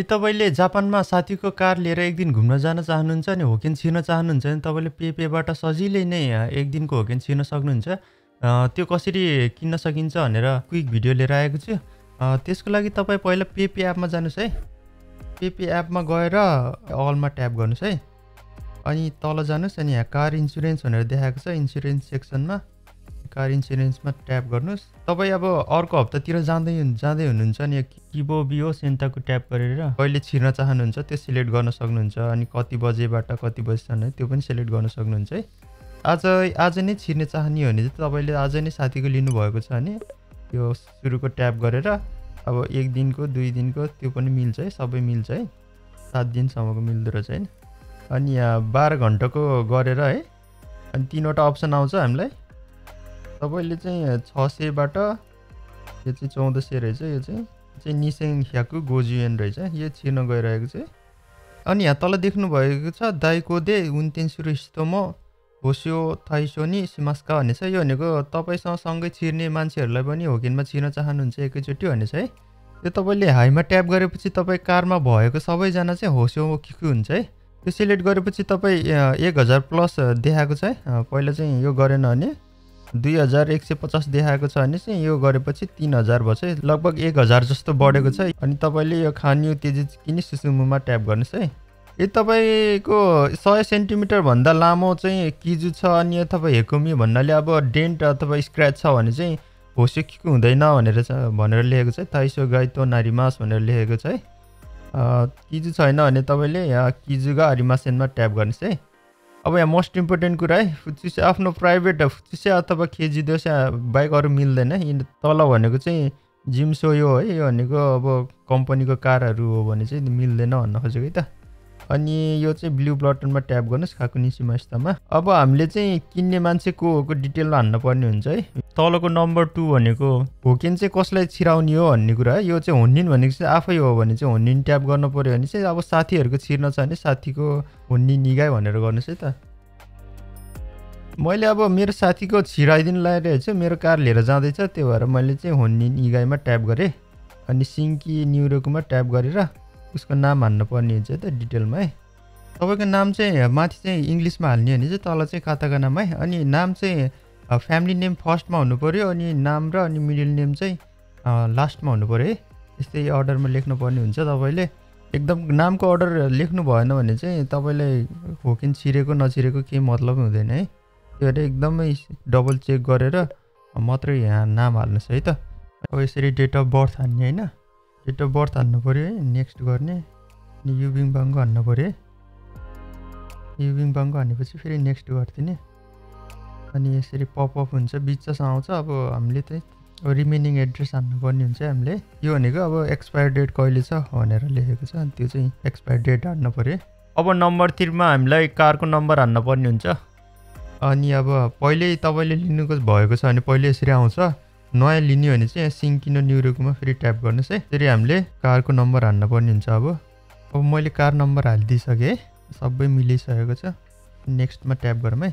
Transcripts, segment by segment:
तपाईले जापानमा साथीको कार लिएर एक दिन घुम्न जान चाहनुहुन्छ अनि होकेन छिर्न चाहनुहुन्छ भने तपाईँले पेबाट सजिलै नै एक दिनको होकेन छिर्न सक्नुहुन्छ। त्यो कसरी किन्न सकिन्छ भनेर क्विक भिडियो लिएर आएको छु। त्यसको लागि तपाईँ पहिला पे एपमा जानुहोस् है। पे एपमा गएर अलमा ट्याप गर्नुहोस् है। अनि तल जानुहोस् अनि यहाँ कार इन्सुरेन्स भनेर देखाएको छ। इन्सुरेन्स सेक्सनमा कार इन्सुरेन्समा ट्याप गर्नुहोस्। तपाईँ अब अर्को हप्तातिर जाँदै हुनुहुन्छ अनि किबो बिओ सेन्टाको ट्याप गरेर कहिले छिर्न चाहनुहुन्छ त्यो सिलेक्ट गर्न सक्नुहुन्छ। अनि कति बजेबाट कति बजेसम्म है त्यो पनि सिलेक्ट गर्न सक्नुहुन्छ है। आज नै छिर्ने चाहने हो भने चाहिँ तपाईँले आज नै साथीको लिनुभएको छ भने त्यो सुरुको ट्याप गरेर अब 1 दिनको 2 दिनको त्यो पनि मिल्छ है। सबै मिल्छ है। 7 दिनसम्मको मिल्दो रहेछ होइन। अनि यहाँ 12 घन्टाको गरेर है। अनि 3वटा अप्सन आउँछ हामीलाई। तपाईँले चाहिँ 600बाट यो चाहिँ 1400 रहेछ। यो चाहिँ निसेङ ह्याकु गोजुएन रहेछ। यो छिर्न गइरहेको छ। अनि यहाँ तल देख्नु भएको छ दाइकोदे उन्तेन्सुरु हिस्तोमो होस्यो थाइसोनी सिमास्का भन्ने छ। यो भनेको तपाईँसँग सँगै छिर्ने मान्छेहरूलाई पनि होकेनमा छिर्न चाहनुहुन्छ एकैचोटि भन्ने छ है। यो तपाईँले हाईमा ट्याप गरेपछि तपाईँ कारमा भएको सबैजना चाहिँ होस्यो किकु हुन्छ है। त्यो सिलेक्ट गरेपछि तपाईँ 1000 प्लस देखाएको छ है। पहिला चाहिँ यो गरेन भने 2150 देखाएको छ भने चाहिँ यो गरेपछि 3000 भयो चाहिँ लगभग 1000 जस्तो बढेको छ। अनि तपाईँले यो खानियो तेजी किनी सुसुमुमा ट्याप गर्नुहोस् है। यो तपाईँको 100 सेन्टिमिटर भन्दा लामो चाहिँ किजु छ अनि अथवा हेकोमी भन्नाले अब डेन्ट अथवा स्क्रैच छ भने चाहिँ होस्यो किकु हुँदैन भनेर लेखेको छ। ताइसो गाइतो नारिमास भनेर लेखेको छ है। किजु छैन भने तपाईँले यहाँ किजुगा आरिमासेनमा ट्याप गर्नुहोस् है। अब यहाँ मोस्ट इम्पोर्टेन्ट कुरा है फुचुसे आफ्नो प्राइभेट फुचुसे अथवा केजिदोसे बाइक अरू मिल्दैन। तल भनेको चाहिँ जिम्सो यो है। यो भनेको अब कम्पनीको कारहरू हो भने चाहिँ मिल्दैन भन्न खोजेको है त। अनि यो चाहिँ ब्लू बटनमा ट्याप गर्नुहोस् खाकुनिसी मास्तामा। अब हामीले चाहिँ किन्ने मान्छे को हो डिटेलमा हान्न पर्ने हुन्छ है। तलको नम्बर 2 भनेको होकेन चाहिँ कसलाई छिराउने हो भन्ने कुरा है। यो चाहिँ होन्निन भनेको चाहिँ आफै हो भने चाहिँ होन्निन ट्याप गर्नु पर्यो भने चाहिँ अब साथीहरूको छिर्न छ भने साथीको होन्निन निगाय भनेर गर्नुहोस् है त। मैले अब मेरो साथीको छिराइदिन लगाइरहेको छु। मेरो कार लिएर जाँदैछ त्यो भएर मैले चाहिँ होन्निन इगाइमा ट्याप गरेँ। अनि सिङ्की न्युरोकोमा ट्याप गरेर उसको नाम हान्न पर्ने हुन्छ त डिटेलमा है। तपाईँको नाम चाहिँ माथि चाहिँ इङ्ग्लिसमा हाल्ने भने चाहिँ तल चाहिँ काताका नाम है। अनि नाम चाहिँ फ्यामिली नेम फर्स्टमा हुनु पऱ्यो अनि नाम र अनि मिडल नेम चाहिँ लास्टमा हुनु पऱ्यो है। यस्तै अर्डरमा लेख्नु पर्ने हुन्छ। तपाईँले एकदम नामको अर्डर लेख्नु भएन भने चाहिँ तपाईँलाई होकेन छिरेको नछिरेको केही मतलब हुँदैन है। त्यो भएर एकदमै डबल चेक गरेर मात्रै यहाँ नाम हाल्नुहोस् है त। अब यसरी डेट अफ बर्थ हान्ने होइन। डेट अफ बर्थ हान्नु पऱ्यो है। नेक्स्ट गर्ने अनि युबिङ बाङ्गो हान्नु पऱ्यो है। युबिङ बाङ्गो हानेपछि फेरि नेक्स्ट गरिदिने। अनि यसरी पपअप हुन्छ बिचमा आउँछ। अब हामीले चाहिँ रिमेनिङ एड्रेस हान्नु पर्ने हुन्छ हामीले। यो भनेको अब एक्सपायर डेट कहिले छ भनेर लेखेको छ। अनि त्यो चाहिँ एक्सपायर डेट हान्नु पऱ्यो। अब नम्बर 3 मा हामीलाई कारको नम्बर हान्न पर्ने हुन्छ। अनि अब पहिल्यै तपाईँले लिनुको भएको छ भने पहिले यसरी आउँछ। नयाँ लिने भने चाहिँ सिङ्किनो न्युरोकोमा फेरि ट्याप गर्नुहोस् है। त्यसरी हामीले कारको नम्बर हान्न पर्ने हुन्छ। अब मैले कार नम्बर हालिदिइसकेँ। सबै मिलिसकेको छ। नेक्स्टमा ट्याप गरौँ है।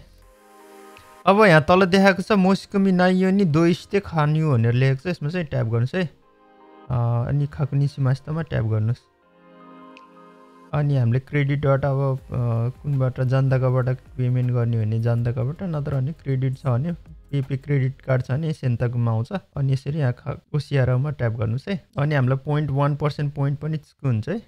अब यहाँ तल देखाएको छ मोसिकोमी नाइयो नि दोइस्ते खानियो भनेर लेखेको छ। यसमा चाहिँ ट्याप गर्नुहोस् है। अनि खाकुनिसी मास्तामा ट्याप गर्नुहोस्। अनि हामीले क्रेडिटबाट अब कुनबाट जान्दाकाबाट पेमेन्ट गर्ने भने जान्दाकाबाट नत्र भने क्रेडिट छ भने पे क्रेडिट कार्ड छ भने सेन्ताकोमा आउँछ। अनि यसरी यहाँ ओसिआरमा ट्याप गर्नुहोस् है। अनि हामीलाई 0.1% पोइन्ट पनि हुन्छ है।